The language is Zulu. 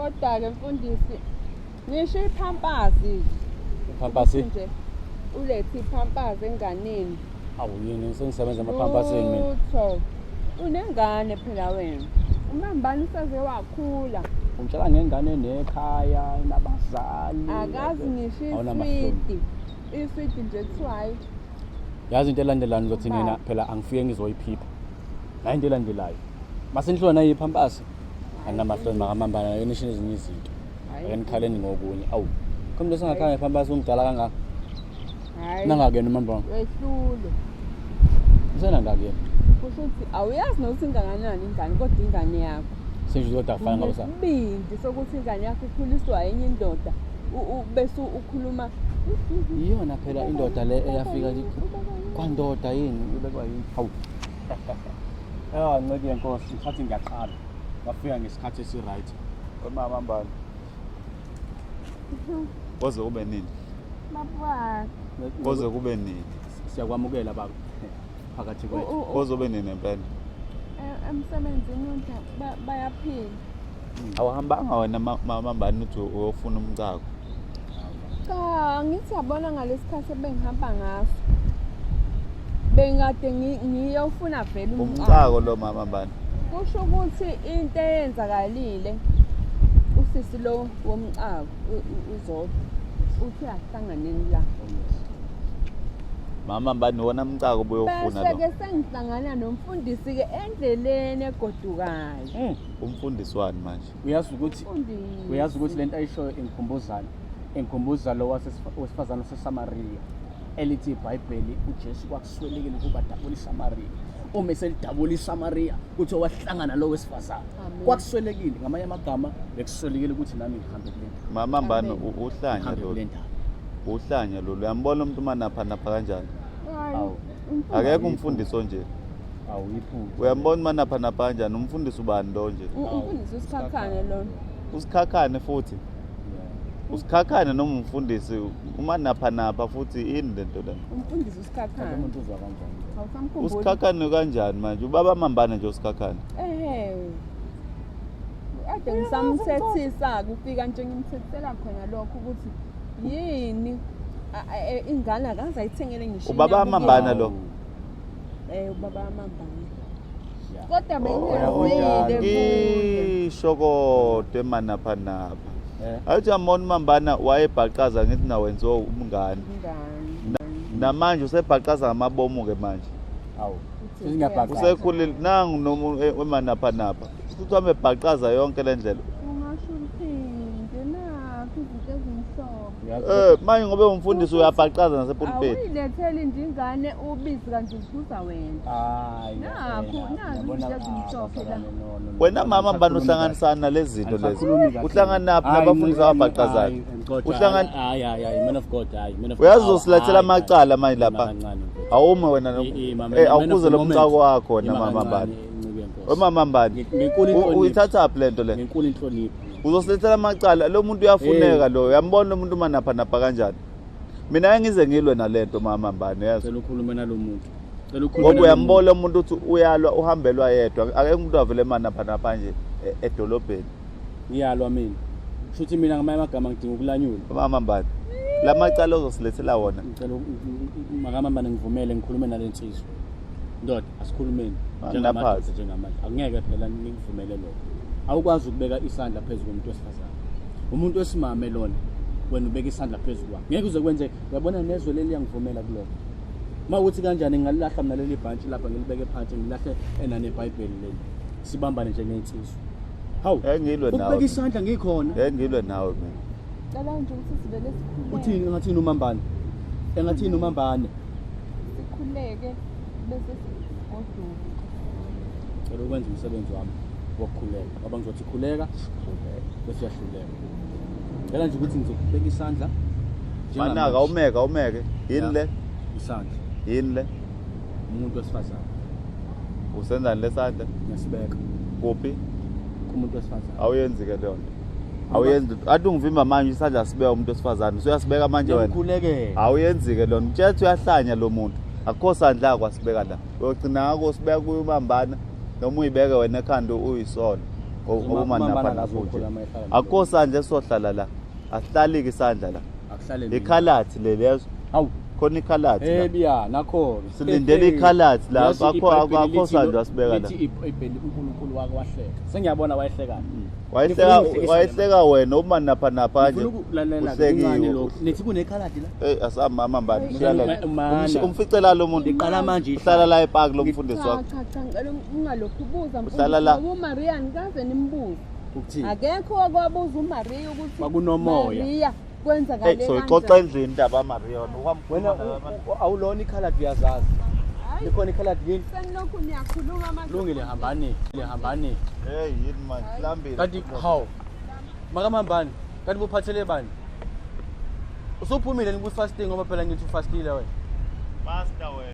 Kodwa-ke mfundisi, ngisho iphampasi. Iphampasi? Nje ulethe iphampasi enganeni. Awu yini sengisebenza emapampasini mina. Lutho. Unengane phela wena. Umambani useze wakhula. Ungitshela ngengane nekhaya, nabazali. Akazi ngisho Awunamahloni. iswidi. Iswidi nje kuthiwa hayi. Yazi into elandelayo ngizothi mina phela angifike ngizoyiphipha. Nayi into elandelayo. Mase nihlula nayi iphampasi. Anginamahloni makamambana ake nisho ezinye izinto. Ake nikhaleni ngokunye. Awu. Khona umuntu osengakhala ngephampasi umdala kangaka. Hayi. Nangakuyena umambana. Wehlule. Usenangakuyena. Kusho ukuthi awuyazi nokuthi ingakanani ingane kodwa ingane yakho. Sengisho kodwa afana ngoba sa. Unesibindi sokuthi ingane yakho ikhuliswa enye indoda. Bese ukhuluma Iyona phela indoda le eyafika nje kwandoda yini ibekwa yini. Hawu. Ah, nceke yenkosi, ngisathi ngiyaqala. Wafika ngesikhathi esi-right. Wemama mbani. Koze kube nini? Baba. Koze kube nini? Siyakwamukela baba phakathi kwethu. Koze kube nini empela? Emsebenzini unja bayaphila. Awuhambanga wena mama mbani uthi uyofuna umcako. Cha, ngithi yabona ngalesikhathi ebengihamba ngaso. Bengikade ngiyofuna vele umcako. Umcako lo mama mbani. Kusho ukuthi into eyenzakalile usisi lo womcako uZodwa uthi ahlanganeni la. Mama mbani wona umcako obuyofuna Bese lo. ke sengihlangana nomfundisi ke endleleni egodukayo. Umfundisi wani manje? Uyazi ukuthi Umfundisi. uyazi ukuthi lento ayishoyo ingikhumbuzana. Ingikhumbuza lo wesifazane waseSamaria elithi iBhayibheli uJesu kwakuswelekile ukuba dabula iSamaria. Uma eselidabula iSamaria kuthiwa wahlangana lo wesifazane. Amen. Kwakuswelekile ngamanye amagama bekuswelekile ukuthi nami ngihambe kule ndawo. Mama mbani Amen. uhlanya Ngihambe lo. kule ndawo. Uhlanya lo. Uyambona umuntu manapha napha kanjani? Hayi, Awu. umfundisi. Akekho umfundisi onje. Awu iphutha. Uyambona manapha napha kanjani? Umfundisi ubani lo nje? Umfundisi usikhakhane lona. Usikhakhane futhi. Usikhakhane noma umfundisi uma napha napha futhi yini lento le? Umfundisi usikhakhane. Umuntu uzwa kanjani? Awusamkhumbuli. Usikhakhane kanjani manje? Ubaba mambane nje usikhakhane. Ehhe. Kade ngisamthethisa kufika nje ngimthethisela khona lokho ukuthi yini ingane akaze ayithengele ngisho Ubaba inyama amambana lo. Eh ubaba amambana. Yeah. Kodwa Oh, bengingazile kuye. Ngisho kodwa emanapha napha. Eh. Ayithi amona mambana wayebhaqaza ngithi na wenziwa umngane. Ingane. Namanje usebhaqaza ngamabomu ke manje. Awu. Uthi Singiyabhaqaza. Usekhulile nangu noma emanapha napha. Futhi wame bhaqaza yonke le ndlela. Ungasho uthini nakho izinto ezimhlophe. Eh manje ngoba umfundisi uyabhaqaza nasepulpit. Awuyiletheli nje ingane ubisi kanti uziphuza wena. Hayi. Nakhu, nazi izinto ezimhlophe la. Wena mama mbani uhlanganisana nalezi zinto lezi. Uhlanganaphi nabafundisi ababhaqazayo? Uhlangana Hayi hayi hayi man of God hayi man of God. Uyazi uzosilethela Hayi, amacala manje hayi, lapha. kancane mfethu. Awume wena Eh, eh awukhuze lo mcako wakho wena mama mbani. Wemama mbani. Ngenkulu inhlonipho. Uyithathaphi lento le? Ngenkulu inhlonipho. Uzosilethela amacala lo muntu uyafuneka lo. Uyambona lo muntu manapha napha kanjani? Mina ngize ngilwe nalento mama mbani yazi. Cela ukhulume nalo muntu. Cela ukhulume. Ngoba uyambona umuntu uthi uyalwa uhambelwa yedwa. Akekho umuntu avele manapha napha nje edolobheni. Ngiyalwa mina. Shuthi mina ngamanye amagama ngidinga ukulanyulwa. Mama mbani. Lamacala ozosilethela wona. Ngicela makamambane ngivumele ngikhulume nale nsizwa. Ndoda asikhulumeni. Anginaphasi. Njengamadoda njengamanje. Angeke phela ngikuvumele lokho. Awukwazi ukubeka isandla phezu komuntu wesifazane. Umuntu wesimame lona wena ubeka isandla phezu kwakhe. Ngeke uze kwenze uyabona nezwe leli liyangivumela kulokho. Uma uthi kanjani ngingalilahla mina leli bhantshi lapha ngilibeke phansi ngilahle ena neBhayibheli leli. Sibambane njengensizwa. Hawu. Ngeke ngilwe nawe. Ukubeka isandla ngikhona. Ngeke ngilwe nawe mina. Cela nje ukuthi sivele sikhuleke. Uthini engathini umambane? Engathini umambane? Sikhuleke bese sigoduka. Cela ukwenza umsebenzi wami wokukhuleka. Ngoba ngizothi khuleka bese uyahluleka. Cela nje ukuthi ngizokubeka isandla. Manaka awumeke awumeke. Yini le? Isandla. Yini le? Umuntu wesifazane. Usenzani lesandla? Ngiyasibeka. Kuphi? Kumuntu wesifazane. Awuyenzi ke leyo nto. Awuyenzi. Athi ungivimba manje isandla sibeka umuntu wesifazane. Usuyasibeka manje wena. Ngikhulekela. Awuyenzi ke lona. Mtshela ukuthi uyahlanya lo muntu. Akukho sandla kwasibeka la. Uyogcina ngakho usibeka kuyubambana noma uyibeke wena ekhanda uyisona. Ngoba Uma- uma uma napha akazi napho nje. ukukhuluma ehlala Akukho sandla esohlala la. Asihlali-ke isandla la. Akuhlale mina. Ikhalathi leli yezo. Hawu. Khona ikhalathi la. Eh biya nakho. Silindele ikhalathi la. Yazi Akho iBhayibheli akho lithi sandla asibeka la. Lithi iBhayibheli uNkulunkulu wake wahleka. Sengiyabona wayehlekani. Wayehleka Ngifuna ukungihlekisa wayehleka wena uma napha napha nje. Ngifuna ukulalela kancane Uhlekiwe. lokhu. Nithi kunekhaladi la? Hey asamama mbani. Mana. Umficela lo muntu. Liqala manje Uhlala la epark lo mfundisi Cha wakho. cha cha, ngicela ungalokhu ubuza Uhlala la. mfundisi, ngoba uMaria ngikaze nimbuze. Ukuthini? Akekho wakwabuza uMaria ukuthi Kwakunomoya. Maria kwenzakale Hey soyixoxa endlini indaba kaMaria wena. Wena awulona ikhaladi uyazazi. Likhona ikhaladi yini? Senilokhu niyakhuluma manje. Lungile hambani. Hambani. Hey yini manje hlambile. Kanti hawu. Makamambani. Kanti buphathele bani? Usuphumile ni ku fasting ngoba phela ngithi ufastile wena. Master wena.